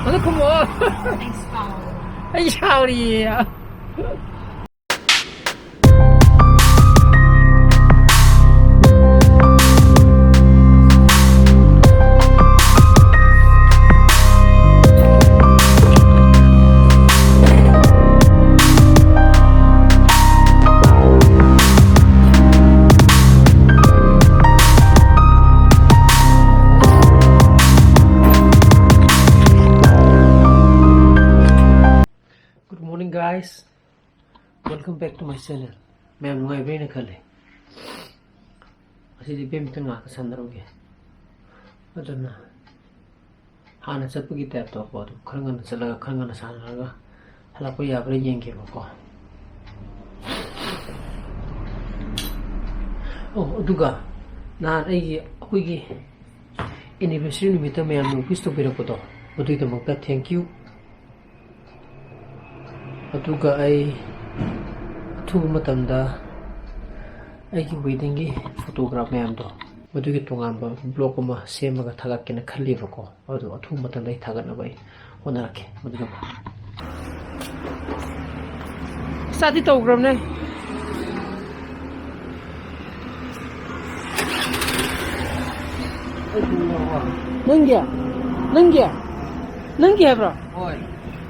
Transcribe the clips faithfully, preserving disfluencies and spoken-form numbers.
ꯑꯗꯨ ꯈꯨꯝꯃꯣ꯫ ꯑꯩ ꯁꯥꯎꯔꯦ꯫ ꯑꯩ ꯁꯥꯎꯔꯤꯌꯦ꯫ Good morning, guys. Welcome back to my channel. ꯃꯌꯥꯝ ꯅꯨꯡꯉꯥꯏꯕ꯭ꯔꯥ ꯍꯥꯏꯅ ꯈꯜꯂꯤ꯫ ꯉꯁꯤꯗꯤ ꯕꯦꯗꯃꯤꯟꯇꯟ ꯉꯥꯏꯍꯥꯛ ꯁꯥꯟꯅꯔꯨꯒꯦ꯫ ꯑꯗꯨꯅ ꯍꯥꯟꯅ ꯆꯠꯄꯒꯤ ꯇꯥꯏꯞꯇꯀꯣ, ꯑꯗꯨꯝ ꯈꯔ ꯉꯟꯅ ꯆꯠꯂꯒ, ꯈꯔ ꯉꯟꯅ ꯁꯥꯟꯅꯔꯒ ꯍꯜꯂꯛꯄ ꯌꯥꯕ꯭ꯔꯥ ꯌꯦꯡꯒꯦꯕꯀꯣ꯫ ꯑꯣ, ꯑꯗꯨꯒ ꯅꯍꯥꯟ ꯑꯩꯒꯤ, ꯑꯩꯈꯣꯏꯒꯤ anniversary ꯅꯨꯃꯤꯠꯇ ꯃꯌꯥꯝꯅ wish ꯇꯧꯕꯤꯔꯛꯄꯗꯣ, ꯃꯗꯨꯒꯤꯗꯃꯛꯇ thank you꯫ ꯑꯗꯨꯒ ꯑꯩ ꯑꯊꯨꯕ ꯃꯇꯝꯗ ꯑꯩꯒꯤ wedding ꯒꯤ photograph ꯃꯌꯥꯝꯗꯣ, ꯃꯗꯨꯒꯤ ꯇꯣꯉꯥꯟꯕ vlog ꯑꯃ ꯁꯦꯝꯃꯒ ꯊꯥꯒꯠꯀꯦꯅ ꯈꯜꯂꯤꯕꯀꯣ꯫ ꯑꯗꯨ ꯑꯊꯨꯕ ꯃꯇꯝꯗ ꯑꯩ ꯊꯥꯒꯠꯅꯕ ꯑꯩ ꯍꯣꯠꯅꯔꯛꯀꯦ꯫ ꯃꯗꯨꯅ ꯆꯥꯗꯤ ꯇꯧꯈ꯭ꯔꯕꯅꯦ꯫ ꯅꯪꯒꯤ? ꯅꯪꯒꯤ? ꯅꯪꯒꯤ ꯍꯥꯏꯕ꯭ꯔꯣ? ꯍꯣꯏ꯫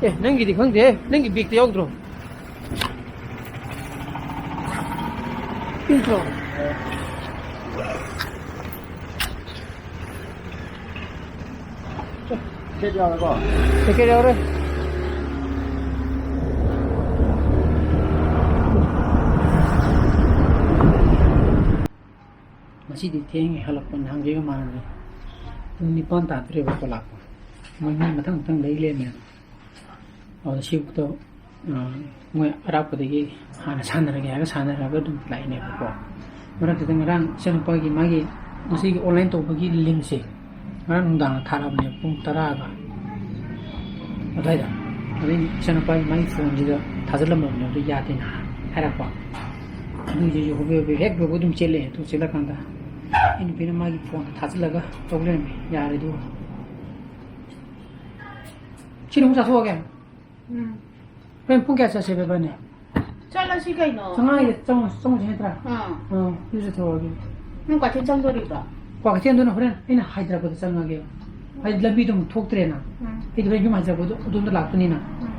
ꯑꯦ, ꯅꯪꯒꯤꯗꯤ ꯈꯪꯗꯦ꯫ ꯅꯪꯒꯤ bag ꯇ ꯌꯥꯎꯗ꯭ꯔꯣ? ꯄꯤꯗ꯭ꯔꯣ? Ticket ꯌꯥꯎꯔꯦꯀꯣ? Ticket ꯌꯥꯎꯔꯦ꯫ ꯉꯁꯤꯗꯤ ꯊꯦꯡꯉꯦ ꯍꯜꯂꯛꯄ, ꯅꯍꯥꯟꯈꯩꯒ ꯃꯥꯟꯅꯗꯦ꯫ ꯄꯨꯡ ꯅꯤꯄꯥꯟ ꯇꯥꯗ꯭ꯔꯦꯕꯀꯣ ꯂꯥꯛꯄ꯫ ꯃꯣꯏ ꯃꯤ ꯃꯊꯪ ꯃꯊꯪ ꯂꯩ ꯂꯩꯔꯝꯃꯦ꯫ ꯑꯗꯨꯗ ꯁꯤꯕꯨꯛꯇꯣ, ꯑ, ꯃꯣꯏ ꯑꯔꯥꯞꯄꯗꯒꯤ ꯍꯥꯟꯅ ꯁꯥꯟꯅꯔꯒꯦ ꯍꯥꯏꯔꯒ ꯁꯥꯟꯅꯔꯒ ꯑꯗꯨꯝ ꯂꯥꯛꯏꯅꯦꯕꯀꯣ꯫ ꯃꯔꯛꯇꯨꯗ ꯉꯔꯥꯡ ꯏꯆꯥꯅꯨꯄꯥꯒꯤ ꯃꯥꯒꯤ ꯉꯁꯤꯒꯤ online ꯇꯧꯕꯒꯤ link ꯁꯦ ꯉꯔꯥꯡ ꯅꯨꯡꯗꯥꯡ ꯊꯥꯔꯛꯑꯕꯅꯦ ꯄꯨꯡ ꯇꯔꯥꯒ ꯑꯗꯨꯋꯥꯏꯗ꯫ ꯑꯗꯩ ꯏꯆꯥꯅꯨꯄꯥꯒꯤ ꯃꯥꯒꯤ phone ꯁꯤꯗ ꯊꯥꯖꯤꯜꯂꯝꯃꯕꯅꯦ, ꯑꯗꯨ ꯌꯥꯗꯦꯅ ꯍꯥꯏꯔꯛꯄ꯫ ꯑꯗꯨꯒꯤꯁꯨ ꯍꯣꯕꯦ ꯍꯣꯕꯦ ꯍꯦꯛ ꯂꯣꯏꯕ ꯑꯗꯨꯝ ꯆꯦꯜꯂꯦ꯫ ꯑꯗꯨ ꯆꯦꯜꯂꯀꯥꯟꯗ ꯑꯩ ꯅꯨꯄꯤꯅ ꯃꯥꯒꯤ phone ꯗ ꯊꯥꯖꯤꯜꯂꯒ ꯇꯧ ꯂꯩꯔꯝꯃꯦ꯫ ꯌꯥꯔꯦ ꯑꯗꯨ꯫ ꯁꯤꯅ ꯑꯃꯨꯛ ꯆꯥꯊꯣꯛꯑꯒꯦ꯫ ꯎꯝ꯫ ꯍꯣꯔꯦꯟ ꯄꯨꯡ ꯀꯌꯥ ꯆꯠꯁꯦꯕ ꯏꯕꯥꯅꯤ? ꯆꯠꯂꯁꯤ ꯀꯩꯅꯣ꯫ ꯆꯪꯉꯛꯑꯒꯦ, ꯆꯪꯉꯨ, ꯆꯪꯉꯨꯁꯤ ꯅꯠꯇ꯭ꯔꯥ? ꯑꯥ꯫ ꯑꯥ, ꯏꯔꯨꯖꯊꯣꯛꯑꯒꯦ꯫ ꯅꯪ ꯀ꯭ꯋꯥꯀꯩꯊꯦꯜ ꯆꯪꯗꯣꯔꯤꯕ꯭ꯔꯣ? ꯀ꯭ꯋꯥꯀꯩꯊꯦꯜꯗꯨꯅ ꯍꯣꯔꯦꯟ ꯑꯩꯅ ꯍꯥꯏꯊꯔꯛꯄꯗ ꯆꯪꯉꯒꯦ꯫ ꯍꯥꯏꯗꯤ ꯂꯝꯕꯤꯗꯣ ꯑꯃꯨꯛ ꯊꯣꯛꯇ꯭ꯔꯦꯅ꯫ ꯎꯝ꯫ ꯑꯩꯗꯤ ꯍꯣꯔꯦꯟ ꯌꯨꯝ ꯍꯥꯏꯊꯔꯛꯄꯗ ꯑꯗꯣꯝꯗ ꯂꯥꯛꯇꯣꯏꯅꯤꯅ꯫ ꯎꯝ꯫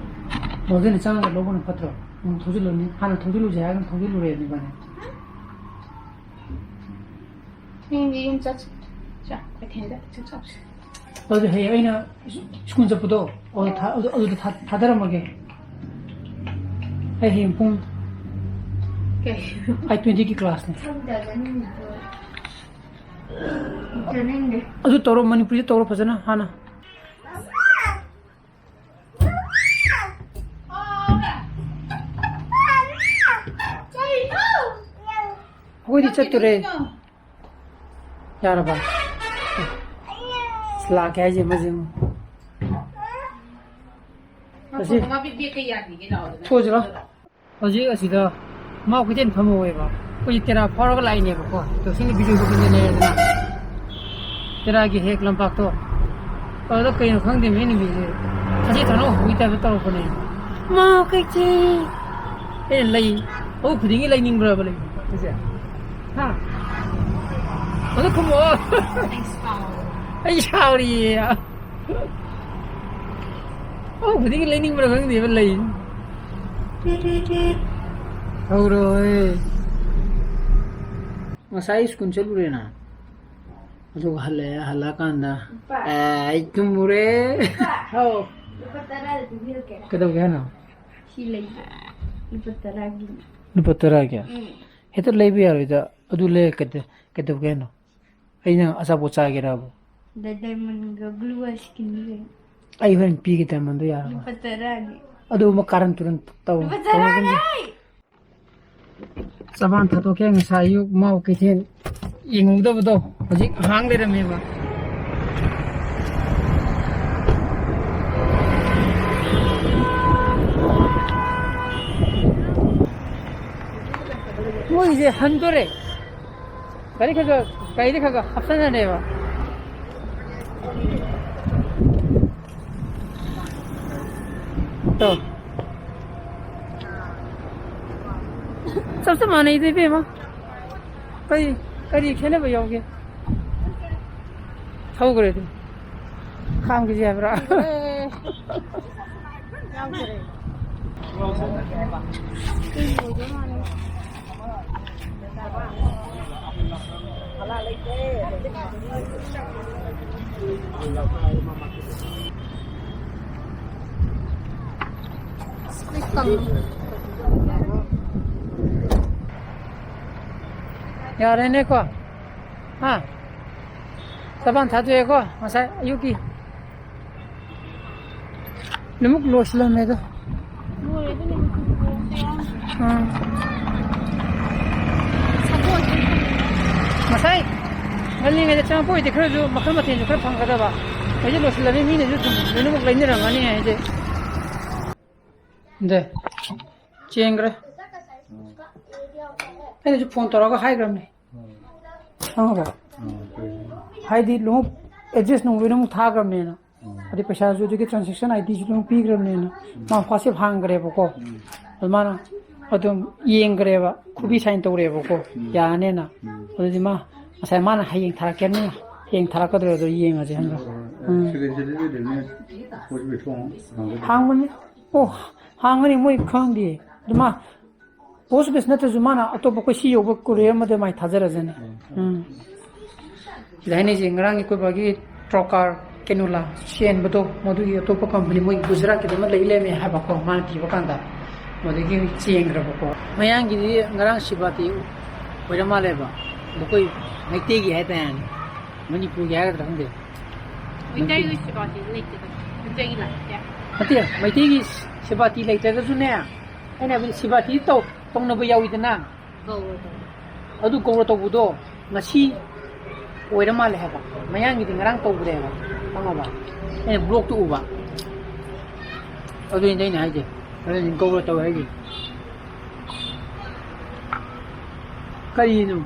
ꯃꯗꯨꯅ ꯆꯪꯉꯒ ꯂꯧꯕꯅ ꯐꯠꯇ꯭ꯔꯣ? ꯎꯝ, ꯊꯧꯖꯤꯜꯂꯨꯅꯤ꯫ ꯍꯥꯟꯅ ꯊꯧꯖꯤꯜꯂꯨꯁꯦ ꯍꯥꯏꯔꯒ ꯊꯧꯖꯤꯜꯂꯨꯔꯦ ꯏꯕꯥꯅꯤ꯫ ꯍꯌꯦꯡꯗꯤ ꯌꯨꯝ ꯆꯠꯁꯤ꯫ ꯆꯥ, ꯀꯩꯊꯦꯜꯗ ꯆꯥꯛ ꯆꯥꯎꯁꯤ꯫ ꯑꯗꯨꯗꯤ ꯍꯌꯦꯡ ꯑꯩꯅ ꯁ꯭ꯀꯨꯜ ꯆꯠꯄꯗꯣ, ꯑꯗꯨꯗ ꯊꯥ-, ꯑꯗꯨ-, ꯑꯗꯨꯗ ꯊꯥ-, ꯊꯥꯗꯔꯝꯃꯒꯦ꯫ ꯑꯩ ꯍꯌꯦꯡ ꯄꯨꯡ ꯀꯩ? ꯑꯩꯠ ꯇ꯭ꯋꯦꯟꯇꯤꯒꯤ ꯀ꯭ꯂꯥꯁꯅꯦ꯫ ꯁꯝꯗ ꯆꯠꯅꯤꯡꯉꯤꯗꯣ꯫ ꯆꯠꯅꯤꯡꯗꯦ꯫ ꯑꯗꯨ ꯇꯧꯔꯣ, ꯃꯅꯤꯄꯨꯔꯤꯗ ꯇꯧꯔꯣ ꯐꯖꯅ ꯍꯥꯟꯅ꯫ ꯑꯩꯈꯣꯏꯗꯤ ꯆꯠꯇꯣꯔꯦ꯫ ꯌꯥꯔꯕ? ꯑꯁ, ꯂꯥꯛꯀꯦ ꯍꯥꯏꯁꯦ ꯃꯁꯤ ꯑꯃꯨꯛ꯫ ꯑꯁꯤ ꯊꯣꯛꯑꯁꯤ ꯂꯥꯎ꯫ ꯍꯧꯖꯤꯛ ꯑꯁꯤꯗ ꯃꯥ ꯀꯩꯊꯦꯜ ꯐꯝꯍꯧꯋꯦꯕ꯫ ꯑꯩꯈꯣꯏꯁꯦ ꯇꯦꯔꯥ ꯐꯥꯎꯔꯒ ꯂꯥꯛꯏꯅꯦꯕꯀꯣ꯫ ꯑꯗꯣ ꯁꯤꯅ ꯕꯤꯖꯣꯏ ꯀꯣꯀꯤꯜꯗ ꯂꯩꯔꯦꯗꯅ꯫ ꯇꯦꯔꯥꯒꯤ ꯍꯦꯛ ꯂꯝꯄꯥꯛꯇꯣ꯫ ꯑꯗꯨꯗ ꯀꯩꯅꯣ ꯈꯪꯗꯦ, ꯃꯤ ꯅꯨꯄꯤꯁꯦ ꯁꯖꯦ ꯊꯣꯡꯅ ꯍꯧꯕꯒꯤ ꯇꯥꯏꯞꯇ ꯇꯧꯔꯛꯄꯅꯦ꯫ ꯃꯥ ꯀꯩꯊꯦꯜ꯫ ꯑꯩꯅ ꯂꯩ꯫ ꯍꯧ ꯈꯨꯗꯤꯡꯒꯤ ꯂꯩꯅꯤꯡꯕ꯭ꯔꯕ ꯂꯩ? ꯁꯤꯁꯦ? ꯍꯥ? ꯑꯗꯨ ꯈꯨꯝꯃꯛꯑꯣ꯫ ꯑꯩ ꯁꯥꯎꯔꯦ꯫ ꯑꯩ ꯁꯥꯎꯔꯤꯌꯦ꯫ ꯍꯧ ꯈꯨꯗꯤꯡꯒꯤ ꯂꯩꯅꯤꯡꯕ꯭ꯔꯥ ꯈꯪꯗꯦꯕ ꯂꯩ꯫ ꯍꯧꯔꯣꯏ꯫ ꯉꯁꯥꯏ ꯁ꯭ꯀꯨꯜ ꯆꯠꯂꯨꯔꯦꯅ꯫ ꯑꯗꯨꯒ ꯍꯜꯂꯛꯑꯦ, ꯍꯜꯂꯛꯑꯀꯥꯟꯗ, ꯅꯨꯄꯥ꯫ ꯑꯦ, ꯑꯩ ꯇꯨꯝꯃꯨꯔꯦ꯫ ꯅꯨꯄꯥ꯫ ꯍꯥꯎ꯫ ꯂꯨꯄꯥ ꯇꯔꯥꯗ ꯄꯤꯕꯤꯔꯛꯀꯦ꯫ ꯀꯩꯗꯧꯒꯦ ꯍꯥꯏꯅꯣ? ꯁꯤ ꯂꯩꯕ꯫ ꯂꯨꯄꯥ ꯇꯔꯥꯒꯤ꯫ ꯂꯨꯄꯥ ꯇꯔꯥꯒꯤ? ꯎꯝ꯫ ꯍꯦꯛꯇ ꯂꯩꯕ ꯌꯥꯔꯣꯏꯗ꯫ ꯑꯗꯨ ꯂꯩꯔ ꯀꯩꯗ-, ꯀꯩꯗꯧꯒꯦ ꯍꯥꯏꯅꯣ? ꯑꯩꯅ ꯑꯆꯥꯄꯣꯠ ꯆꯥꯒꯦꯔꯕ? ꯗ-, diamondꯒ glue ꯁ꯭ꯀꯤꯟꯒ꯫ ꯑꯩ ꯍꯣꯔꯦꯟ ꯄꯤꯒꯦ diamondꯗꯣ, ꯌꯥꯔꯕ? ꯂꯨꯄꯥ ꯇꯔꯥꯒꯤ꯫ ꯑꯗꯨꯒꯨꯝꯕ ꯀꯥꯔꯟ ꯇꯨꯔꯟ ꯇꯧ-, ꯂꯨꯄꯥ ꯇꯧꯅꯨ꯫ ꯇꯔꯥꯒꯤ! ꯆꯕꯥꯟ ꯊꯥꯗꯣꯛꯀꯦ꯫ ꯉꯁꯥꯏ ꯑꯌꯨꯛ ꯃꯥꯎ ꯀꯩꯊꯦꯜ ꯌꯦꯡꯍꯧꯗꯕꯗꯣ ꯍꯧꯖꯤꯛ ꯍꯥꯡ ꯂꯩꯔꯝꯃꯦꯕ꯫ ꯃꯣꯏꯁꯦ ꯍꯟꯗꯣꯔꯦ꯫ ꯒꯥꯔꯤ ꯈꯔ ꯈꯔ, ꯒꯥꯔꯤꯗ ꯈꯔ ꯈꯔ ꯍꯥꯞꯆꯟꯅꯔꯦꯕ꯫ ꯇꯣ꯫ ꯆꯞ ꯆꯞ ꯃꯥꯟꯅꯩꯗ, ꯏꯕꯦꯝꯃ꯫ ꯀꯔꯤ, ꯀꯔꯤ ꯈꯦꯠꯅꯕ ꯌꯥꯎꯒꯦ? ꯊꯧꯈ꯭ꯔꯦ ꯑꯗꯨ꯫ ꯈꯥꯝꯈꯤꯁꯦ ꯍꯥꯏꯕ꯭ꯔꯥ? ꯌꯥꯎꯈ꯭ꯔꯦ꯫ ꯌꯥꯔꯦꯅꯦꯀꯣ? ꯍꯥ? ꯆꯕꯥꯟ ꯊꯥꯗꯣꯛꯑꯦꯀꯣ, ꯉꯁꯥꯏ ꯑꯌꯨꯛꯀꯤ꯫ ꯂꯣꯏꯅꯃꯛ ꯂꯣꯏꯁꯤꯜꯂꯝꯃꯦꯗ꯫ ꯂꯣꯏꯔꯦ, ꯑꯗꯨꯅꯦ, ꯃꯆꯨ ꯀꯣꯛꯇ ꯌꯥꯎꯗ꯭ꯔꯦ꯫ ꯎꯝ꯫ ꯁꯒꯣꯜꯁꯦ ꯐꯪꯉꯦ꯫ ꯉꯁꯥꯏ ꯉꯜꯂꯤꯉꯩꯗ ꯆꯪꯉꯛꯄ ꯑꯣꯏꯗꯤ ꯈꯔꯁꯨ ꯃꯈꯜ ꯃꯊꯦꯜꯁꯨ ꯈꯔ ꯐꯪꯒꯗꯕ꯫ ꯍꯧꯖꯤꯛ ꯂꯣꯏꯁꯤꯜꯂꯝꯃꯤ, ꯃꯤꯅꯁꯨ ꯑꯗꯨꯝ ꯂꯣꯏꯅꯃꯛ ꯂꯩꯅꯔꯝꯒꯅꯤ ꯍꯥꯏꯁꯦ꯫ ꯑꯗ ꯆꯦꯟꯈ꯭ꯔꯦ꯫ ꯑꯩꯅꯁꯨ ꯐꯣꯟ ꯇꯧꯔꯒ ꯍꯥꯏꯈ꯭ꯔꯕꯅꯤ꯫ ꯈꯪꯉꯕꯣ? ꯍꯥꯏꯗꯤ ꯂꯣꯏꯅꯃꯛ ꯑꯦꯗ꯭ꯔꯦꯁ ꯅꯨꯡ ꯂꯣꯏꯅꯃꯛ ꯊꯥꯈ꯭ꯔꯕꯅꯦꯅ꯫ ꯑꯗꯩ ꯄꯩꯁꯥꯁꯨ ꯑꯗꯨꯒꯤ ꯇ꯭ꯔꯥꯟꯖꯦꯛꯁꯟ ꯑꯥꯏ ꯗꯤꯁꯨ ꯑꯗꯨꯝ ꯄꯤꯈ꯭ꯔꯕꯅꯦꯅ꯫ ꯃꯥ ꯋꯥꯆꯦꯞ ꯍꯥꯡꯈ꯭ꯔꯦꯕꯀꯣ꯫ ꯑꯗꯨ ꯃꯥꯅ ꯑꯗꯨꯝ ꯌꯦꯡꯈ꯭ꯔꯦꯕ, ꯈꯨꯕꯤ ꯁꯥꯏꯟ ꯇꯧꯔꯦꯕꯀꯣ꯫ ꯌꯥꯔꯅꯦꯅ꯫ ꯑꯗꯨꯗꯤ ꯃꯥ ꯉꯁꯥꯏ ꯃꯥꯅ ꯍꯌꯦꯡ ꯊꯥꯔꯛꯀꯦ ꯍꯥꯏꯕꯅꯤꯅ, ꯍꯌꯦꯡ ꯊꯥꯔꯛꯀꯗ꯭ꯔꯥ ꯑꯗꯣ ꯌꯦꯡꯉꯁꯦ ꯍꯥꯏꯕ꯫ ꯎꯝ꯫ ꯁꯦꯀꯦꯟ ꯁꯦꯇꯔꯗꯦꯗꯅꯦ ꯄꯣꯁ ꯑꯣꯐꯤꯁ ꯊꯣꯡ ꯍꯥꯡꯒꯗ꯭ꯔꯥ? ꯍꯥꯡꯕꯅꯤ꯫ ꯑꯣ, ꯍꯥꯡꯒꯅꯤ, ꯃꯣꯏ ꯈꯪꯗꯦ꯫ ꯑꯗꯨ ꯃꯥ ꯄꯣꯁ ꯑꯣꯐꯤꯁ ꯅꯠꯇ꯭ꯔꯁꯨ ꯃꯥꯅ ꯑꯇꯣꯞꯄ ꯑꯩꯈꯣꯏ ꯁꯤ ꯌꯧꯕ ꯀꯨꯔꯤꯌꯔ ꯑꯃꯗ ꯃꯥꯏ ꯊꯥꯖꯔꯁꯅꯤ꯫ ꯎꯝ꯫ ꯁꯤꯗ ꯍꯥꯏꯅꯩꯁꯦ, ꯉꯔꯥꯡꯒꯤ ꯑꯩꯈꯣꯏ ꯕꯥꯒꯤ ꯇ꯭ꯔꯣꯀꯥꯔ ꯀꯦꯅꯨꯂꯥ ꯆꯦꯟꯕꯗꯣ, ꯃꯗꯨꯒꯤ ꯑꯇꯣꯞꯄ ꯀꯝꯄꯅꯤ, ꯃꯣꯏ ꯒꯨꯖꯔꯥꯠꯀꯤꯗ ꯑꯃ ꯂꯩ ꯂꯩꯔꯝꯃꯦ ꯍꯥꯏꯕꯀꯣ, ꯃꯥꯅ ꯄꯤꯕ ꯀꯥꯟꯗ꯫ ꯃꯗꯨꯗꯒꯤ ꯆꯦꯟꯈ꯭ꯔꯕꯀꯣ꯫ ꯃꯌꯥꯡꯒꯤꯗꯤ ꯉꯔꯥꯡ ꯁꯤꯕꯥꯇꯤ ꯑꯣꯏꯔ ꯃꯥꯜꯂꯦꯕ꯫ ꯑꯗꯣ ꯑꯩꯈꯣꯏ ꯃꯩꯇꯩꯒꯤ ꯍꯥꯏꯇꯥꯔꯦꯅꯦ, ꯃꯅꯤꯄꯨꯔꯒꯤ ꯍꯥꯏꯒꯗ꯭ꯔꯥ ꯈꯪꯗꯦ꯫ ꯃꯩꯇꯩꯒꯤ ꯁꯤꯕꯥꯇꯤ ꯂꯩꯇꯦꯗ꯫ ꯃꯩꯇꯩꯒꯤ ꯂꯥꯛꯇꯦ꯫ ꯅꯠꯇꯦ, ꯃꯩꯇꯩꯒꯤ ꯁꯤꯕꯥꯇꯤ ꯂꯩꯇ꯭ꯔꯒꯁꯨꯅꯦ, ꯑꯩꯅ ꯍꯥꯏꯕꯗꯤ ꯁꯤꯕꯥꯇꯤ ꯇꯧ-, ꯇꯧꯅꯕ ꯌꯥꯎꯋꯤꯗꯅ꯫ ꯒꯧꯔ ꯇꯧꯕ꯫ ꯑꯗꯨ ꯒꯧꯔ ꯇꯧꯕꯗꯣ ꯉꯁꯤ ꯑꯣꯏꯔ ꯃꯥꯜꯂꯦ ꯍꯥꯏꯕ꯫ ꯃꯌꯥꯡꯒꯤꯗꯤ ꯉꯔꯥꯡ ꯇꯧꯈ꯭ꯔꯦꯕ, ꯈꯪꯉꯕ? ꯑꯩꯅ ꯕ꯭ꯂꯣꯛꯇ ꯎꯕ꯫ ꯑꯗꯨꯅꯤꯗ ꯑꯩꯅ ꯍꯥꯏꯁꯦ꯫ ꯑꯗꯨꯅꯤ ꯒꯧꯔ ꯇꯧꯋꯦ ꯍꯥꯏꯁꯦ꯫ ꯀꯔꯤꯅꯣ?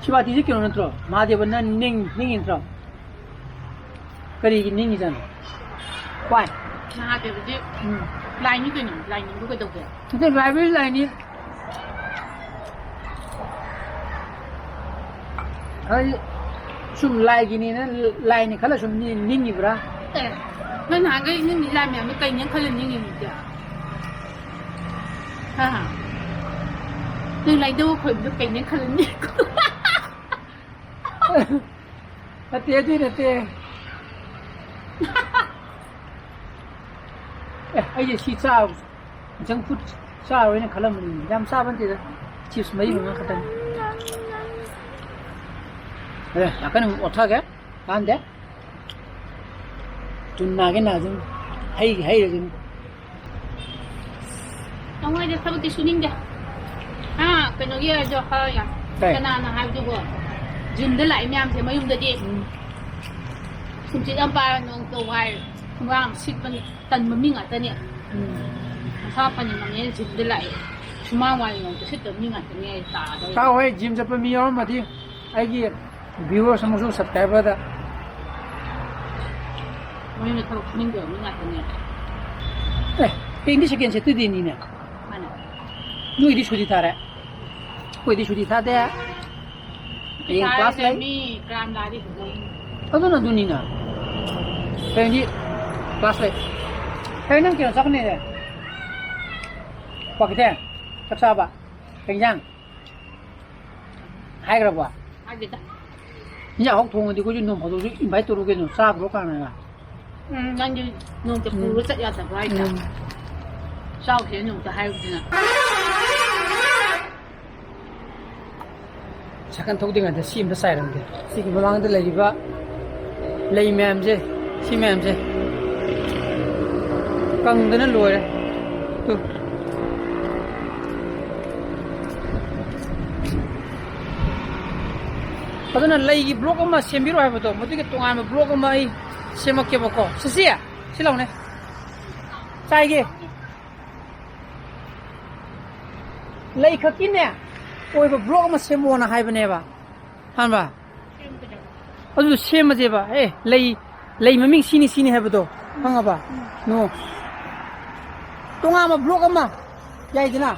ꯁꯤꯕꯥꯇꯤꯁꯦ ꯀꯩꯅꯣ ꯅꯠꯇ꯭ꯔꯣ? ꯃꯍꯥꯗꯦꯕꯅ ꯅꯤꯡ-, ꯅꯤꯡꯉꯤ ꯅꯠꯇ꯭ꯔꯣ? ꯀꯔꯤꯒꯤ ꯅꯤꯡꯉꯤꯖꯥꯠꯅꯣ? ꯋꯥꯏ꯫ ꯅꯍꯥꯟꯗꯕꯨꯗꯤ ꯎꯝ꯫ ꯂꯥꯏꯅꯤ ꯀꯩꯅꯣ, ꯂꯥꯏꯅꯤꯡꯕꯨ ꯀꯩꯗꯧꯒꯦ? ꯅꯠꯇꯦ, ꯂꯥꯏꯕꯨꯗꯤ ꯂꯥꯏꯅꯤ꯫ ꯍꯥꯏꯗꯤ, ꯁꯨꯝ ꯂꯥꯏꯒꯤꯅꯦꯅ ꯂꯥꯏꯅꯤ ꯈꯜꯂ ꯁꯨꯝ ꯅꯤ-, ꯅꯤꯡꯉꯤꯕ꯭ꯔꯥ? ꯑꯦ, ꯅꯪ ꯅꯍꯥꯟꯈꯩ ꯅꯤꯡꯉꯤ ꯂꯥꯏ ꯃꯌꯥꯝꯗꯣ ꯀꯩꯅꯦꯅ ꯈꯜꯂ ꯅꯤꯡꯉꯤꯅꯣ ꯏꯆꯦ? ꯍꯥ? ꯅꯪ ꯂꯥꯏꯗꯧ ꯈꯣꯏꯕꯗꯣ ꯀꯩꯅꯦꯅ ꯈꯜꯂ ꯅꯤꯡꯉꯤ? ꯅꯠꯇꯦ, ꯑꯗꯨꯏ ꯅꯠꯇꯦ꯫ ꯑꯦ, ꯑꯩꯁꯦ ꯁꯤ ꯆꯥꯕ, junk food ꯆꯥꯔꯣꯏꯅ ꯈꯜꯂꯝꯕꯅꯤ꯫ ꯌꯥꯝ ꯆꯥꯕ ꯅꯠꯇꯦꯗ, chips ꯃꯔꯤ ꯃꯉꯥ ꯈꯛꯇꯅꯤ꯫ ꯑꯦ, ꯌꯥꯝ ꯀꯟꯅ ꯑꯣꯠꯊꯒꯦ ꯀꯥꯟꯗꯦ꯫ ꯇꯨ ꯅꯥꯒꯦ ꯅꯥꯖꯅꯤ꯫ ꯍꯩ, ꯍꯩꯔꯁꯤꯅꯤ꯫ ꯅꯉꯣꯏꯗ ꯊꯕꯛꯇꯤ ꯁꯨꯅꯤꯡꯗꯦ꯫ ꯑꯥ, ꯀꯩꯅꯣꯒꯤ ꯑꯗꯣ ꯍꯥꯏ ꯌꯥꯝ꯫ ꯀꯩ? ꯀꯅꯥꯅ ꯍꯥꯏꯕꯗꯨꯕꯣ? ꯖꯤꯝꯗ ꯂꯥꯛꯏ ꯃꯌꯥꯝꯁꯦ ꯃꯌꯨꯝꯗꯗꯤ꯫ ꯎꯝ꯫ ꯁꯨꯝꯁꯤꯠ ꯌꯥꯝ ꯄꯥꯏꯔ ꯅꯣꯡ ꯇꯧ ꯍꯥꯏ꯫ ꯈꯣꯡꯒ꯭ꯔꯥꯎ ꯁꯤꯠꯄꯅꯤ꯫ ꯇꯟꯕ ꯃꯤ ꯉꯥꯛꯇꯅꯦ꯫ ꯎꯝ꯫ ꯃꯁꯥ ꯐꯅꯤꯡꯉꯝꯅꯦꯅ ꯖꯤꯝꯗ ꯂꯥꯛꯑꯦ꯫ ꯁꯨꯃꯥꯡ ꯋꯥꯏ ꯅꯣꯡ ꯁꯤꯠꯇꯕ ꯃꯤ ꯉꯥꯛꯇꯅꯦ ꯑꯩ ꯇꯥꯗꯧꯔꯤꯁꯦ꯫ ꯇꯥꯎ ꯍꯣꯏ, ꯖꯤꯝ ꯆꯠꯄ ꯃꯤ ꯌꯥꯎꯔꯝꯃꯗꯤ ꯑꯩꯒꯤ viewers ꯑꯃꯁꯨꯡ subscriberꯗ꯫ ꯃꯣꯏꯅ ꯊꯕꯛ ꯁꯨꯅꯤꯡꯗꯕ ꯃꯤ ꯉꯥꯛꯇꯅꯦ꯫ ꯑꯦ, ꯍꯌꯦꯡꯗꯤ second Saturdayꯅꯤꯅꯦ꯫ ꯃꯥꯅꯦ꯫ ꯅꯣꯏꯗꯤ ꯁꯨꯇꯤ ꯊꯥꯔꯦ꯫ ꯑꯩꯈꯣꯏꯗꯤ ꯁꯨꯇꯤ ꯊꯥꯗꯦ꯫ ꯍꯌꯦꯡ ꯀ꯭ꯂꯥꯁ ꯂꯩ꯫ ꯃꯤ ꯀ꯭ꯔꯥꯏꯝ ꯂꯥꯛꯑꯗꯤ ꯐꯖꯩ꯫ ꯑꯗꯨꯅ ꯑꯗꯨꯅꯤꯅ꯫ ꯍꯌꯦꯡꯗꯤ ꯀ꯭ꯂꯥꯁ ꯂꯩ꯫ ꯍꯌꯦꯡ ꯅꯪ ꯀꯩꯅꯣ ꯆꯠꯀꯅꯤꯅꯦ? ꯀ꯭ꯋꯥꯀꯩꯊꯦꯜ ꯆꯥꯛ ꯆꯥꯕ꯫ ꯀꯩ ꯏꯟꯖꯥꯡ? ꯍꯥꯏꯈ꯭ꯔꯕꯣ? ꯍꯥꯏꯗꯦꯗ꯫ ꯏꯟꯖꯥꯡ ꯑꯍꯥꯎ ꯊꯣꯡꯉꯗꯤ ꯑꯩꯈꯣꯏꯁꯨ ꯅꯣꯡ ꯐꯥꯗꯣꯛꯁꯨ invite ꯇꯧꯔꯨ ꯀꯩꯅꯣ, ꯆꯥꯈ꯭ꯔꯣ ꯀꯥꯟꯅꯒ꯫ ꯎꯝ, ꯅꯪꯗꯤ ꯅꯣꯡꯇ ꯎꯝ꯫ ꯄꯨꯔ ꯆꯠ ꯌꯥꯗꯕ꯭ꯔꯣ ꯍꯥꯏꯁꯦ? ꯎꯝ꯫ ꯆꯥꯎꯁꯦ ꯅꯣꯡꯇ ꯍꯥꯏꯔꯨꯗꯅ꯫ ꯁꯥꯏꯀꯜ ꯊꯧꯗ꯭ꯔꯤꯉꯩꯗ ꯁꯤ ꯑꯝꯇ ꯆꯥꯏꯔꯝꯒꯦ꯫ ꯁꯤꯒꯤ ꯃꯃꯥꯡꯗ ꯂꯩꯔꯤꯕ ꯂꯩ ꯃꯌꯥꯝꯁꯦ, ꯁꯤ ꯃꯌꯥꯝꯁꯦ ꯀꯪꯗꯅ ꯂꯣꯏꯔꯦ꯫ ꯇꯨ꯫ ꯑꯗꯨꯅ ꯂꯩꯒꯤ vlog ꯑꯃ ꯁꯦꯝꯕꯤꯔꯣ ꯍꯥꯏꯕꯗꯣ, ꯃꯗꯨꯒꯤ ꯇꯣꯉꯥꯟꯕ vlog ꯑꯃ ꯑꯩ ꯁꯦꯝꯃꯛꯀꯦꯕꯀꯣ꯫ ꯁꯤꯁꯤ, ꯁꯤ ꯂꯥꯎꯅꯦ꯫ ꯆꯥꯏꯒꯦ꯫ ꯂꯩ ꯈꯛꯀꯤꯅꯦ ꯑꯣꯏꯕ vlog ꯑꯃ ꯁꯦꯝꯃꯣꯅ ꯍꯥꯏꯕꯅꯦꯕ꯫ ꯈꯪꯕ꯭ꯔꯥ? ꯑꯗꯨ ꯁꯦꯝꯃꯁꯦꯕ꯫ ꯑꯦ, ꯂꯩ, ꯂꯩ ꯃꯃꯤꯡ ꯁꯤꯅꯤ ꯁꯤꯅꯤ ꯍꯥꯏꯕꯗꯣ ꯈꯪꯉꯕ? ꯅꯣ꯫ ꯇꯣꯉꯥꯟꯕ ꯕ꯭ꯂꯣꯛ ꯑꯃ ꯌꯥꯏꯗꯅ?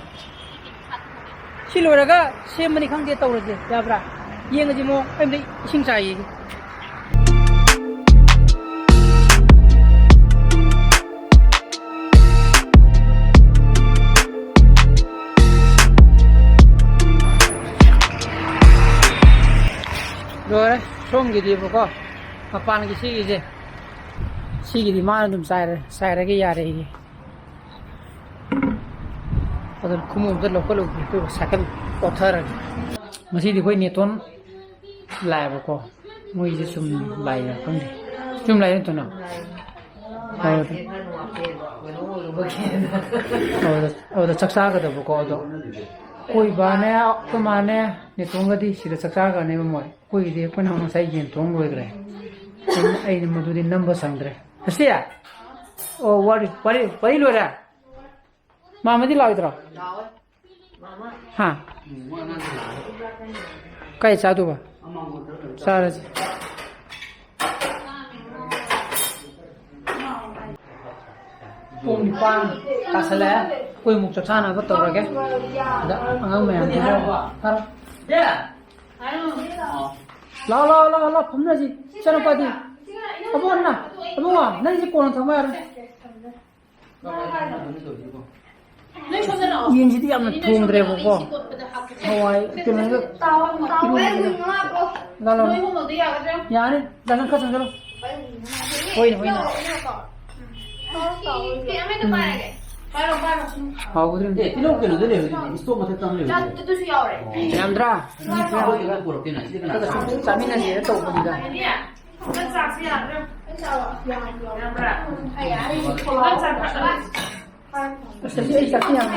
ꯁꯤ ꯂꯣꯏꯔꯒ ꯁꯦꯝꯕꯅꯤ ꯈꯪꯗꯦ, ꯇꯧꯔꯁꯦ, ꯌꯥꯕ꯭ꯔꯥ? ꯌꯦꯡꯉꯁꯤ ꯃꯑꯣꯡ꯫ ꯑꯩ ꯑꯝꯇ ꯏꯁꯤꯡ ꯆꯥꯏꯌꯦ꯫ ꯂꯣꯏꯔꯦ꯫ ꯁꯣꯝꯒꯤꯗꯤꯕꯀꯣ, ꯃꯄꯥꯟꯒꯤ ꯁꯤꯒꯤꯁꯦ, ꯁꯤꯒꯤꯗꯤ ꯃꯥꯅ ꯑꯗꯨꯝ ꯆꯥꯏꯔꯦ, ꯆꯥꯏꯔꯒ ꯌꯥꯔꯦ ꯑꯩꯒꯤ꯫ ꯑꯗꯨꯅ ꯈꯨꯃꯨ ꯑꯝꯇ ꯂꯧꯈꯠꯂꯨꯒꯦ, ꯑꯗꯨꯒ ꯁꯥꯏꯀꯜ ꯄꯣꯊꯔꯒꯦ꯫ ꯉꯁꯤꯗꯤ ꯑꯩꯈꯣꯏ ꯅꯦꯇꯣꯟ ꯂꯥꯛꯑꯦꯕꯀꯣ꯫ ꯃꯣꯏꯁꯦ ꯁꯨꯝ ꯂꯥꯛꯏꯔꯥ ꯈꯪꯗꯦ꯫ ꯁꯨꯝ ꯂꯥꯛꯏ ꯅꯠꯇ꯭ꯔꯣ ꯅꯪ? ꯑꯗꯨꯗ, ꯑꯗꯨꯗ, ꯑꯗꯨꯗ ꯆꯥꯛ ꯆꯥꯒꯗꯕꯀꯣ꯫ ꯑꯗꯣ ꯑꯩꯈꯣꯏ ꯕꯥꯅꯦ, ꯑꯩꯈꯣꯏ ꯃꯥꯅꯦ, ꯅꯦꯇꯣꯟꯒꯗꯤ ꯁꯤꯗ ꯆꯥꯛ ꯆꯥꯈ꯭ꯔꯅꯦꯕ ꯃꯣꯏ꯫ ꯑꯩꯈꯣꯏꯒꯤꯗꯤ ꯑꯩꯈꯣꯏꯅ ꯉꯁꯥꯏ ꯌꯦꯟ ꯊꯣꯡ ꯂꯣꯏꯈ꯭ꯔꯦ꯫ ꯑꯩꯅ, ꯑꯩꯅ ꯃꯗꯨꯗꯤ ꯅꯝꯕ ꯁꯪꯗ꯭ꯔꯦ꯫ ꯁꯁꯤ? ꯑꯣ, ꯋꯥꯔꯤ, ꯋꯥꯔꯤ, ꯋꯥꯔꯤ ꯂꯣꯏꯔꯦ? ꯃꯥꯃꯗꯤ ꯂꯥꯛꯑꯣꯏꯗ꯭ꯔꯣ? ꯍꯥ? ꯀꯥꯏ ꯆꯥꯗꯧꯕ? ꯆꯥꯔꯁꯤ꯫ ꯄꯨꯡ ꯅꯤꯄꯥꯟ ꯇꯥꯁꯜꯂꯛꯑꯦ꯫ ꯑꯩꯈꯣꯏ ꯑꯃꯨꯛ ꯆꯥꯛ ꯆꯥꯅꯕ ꯇꯧꯔꯒꯦ꯫ ꯑꯗ ꯑꯉꯥꯡ ꯃꯌꯥꯝꯗꯨꯁꯨ ꯈꯔ ꯂꯥꯛꯑꯣ, ꯂꯥꯛꯑꯣ, ꯂꯥꯛꯑꯣ, ꯂꯥꯛꯑꯣ, ꯐꯝꯅꯁꯤ꯫ ꯏꯆꯥꯅꯨꯄꯥꯗꯤ? ꯑꯕꯨꯡꯉꯣ, ꯑꯕꯨꯡꯉꯣ, ꯅꯪꯁꯤ ꯀꯣꯟꯅ ꯊꯝꯃꯣ ꯌꯥꯔꯦ꯫ ꯌꯦꯟꯁꯤꯗꯤ ꯌꯥꯝꯅ ꯊꯣꯡꯗ꯭ꯔꯦꯕꯀꯣ꯫ ꯍꯋꯥꯏ ꯀꯩꯅꯣꯗ ꯏꯔꯣꯟꯕꯗ꯫ ꯂꯥ, ꯂꯥ, ꯂꯥ꯫ ꯌꯥꯔꯦ, ꯗꯥ ꯁꯪ ꯈꯔ ꯆꯪꯁꯤꯜꯂꯣ꯫ ꯍꯣꯏꯅꯦ, ꯍꯣꯏꯅꯦ꯫ ꯍꯥꯎꯒꯗ꯭ꯔ ꯌꯦꯡꯉꯨ꯫ ꯑꯦ, ꯇꯤꯜꯍꯧ ꯀꯩꯅꯣꯗ ꯂꯩꯍꯧꯔꯤꯗꯨꯗꯤ, ꯏꯁꯇꯣꯞ ꯃꯊꯛꯇ ꯑꯃ ꯂꯩꯍꯧꯔꯤꯗꯨꯗꯤ꯫ ꯌꯥꯝꯗ꯭ꯔꯥ? ꯃꯤ ꯈꯔ ꯄꯨꯔꯛꯀꯦꯅ, ꯁꯤꯗꯤ ꯀꯅꯥ ꯆꯥ-, ꯆꯥꯃꯤꯟꯅꯁꯦꯅ ꯇꯧꯕꯅꯤꯗ꯫ ꯑꯁ, ꯑꯁꯤ ꯑꯩ ꯆꯥꯛꯁꯤ ꯌꯥꯝ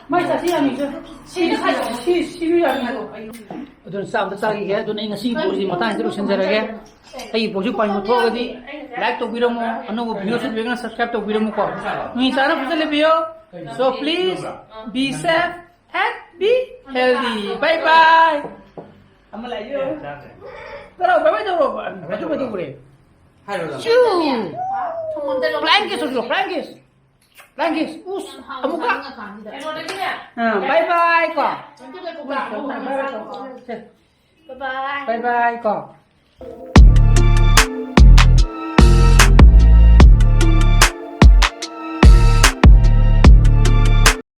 ꯃꯥꯏ ꯆꯥꯛꯁꯤ ꯌꯥꯝꯃꯤ, ꯁꯤ, ꯁꯤ, ꯁꯤ, ꯁꯤꯁꯨ ꯌꯥꯝꯃꯤ꯫ ꯑꯗꯨꯅ ꯆꯥꯛ ꯑꯝꯇ ꯆꯥꯈꯤꯒꯦ꯫ ꯑꯗꯨꯅ ꯑꯩ ꯉꯁꯤꯒꯤ vlogꯁꯤ ꯃꯇꯥꯡꯁꯤꯗ ꯂꯣꯏꯁꯤꯟꯖꯔꯒꯦ꯫ ꯑꯩꯒꯤ vlogꯁꯤ ꯄꯥꯝꯕꯤꯕ ꯊꯣꯛꯑꯒꯗꯤ like ꯇꯧꯕꯤꯔꯝꯃꯣ, ꯑꯅꯧꯕ viewerꯁꯨ ꯂꯩꯔꯒꯅ subscribe ꯇꯧꯕꯤꯔꯝꯃꯨꯀꯣ꯫ ꯅꯨꯃꯤꯠ ꯆꯥꯅ ꯐꯖꯅ ꯂꯩꯕꯤꯌꯣ꯫ So please be safe and be healthy. Bye bye. ꯆꯠꯂꯣ, bye bye ꯇꯧꯔꯣ꯫ ꯃꯆꯨ ꯃꯆꯨ ꯎꯔꯦ꯫ ꯍꯥꯏꯔꯣ, ꯅꯪ꯫ ꯆꯨ꯫ Flying kiss ꯇꯧꯁꯤꯔꯣ, flying kiss꯫ Flying kiss꯫ ꯎꯁ, ꯑꯃꯨꯛꯀ꯫ ꯑꯥ, bye bye ꯀꯣ꯫ ꯁꯦ꯫ Bye bye꯫ Bye bye ꯀꯣ꯫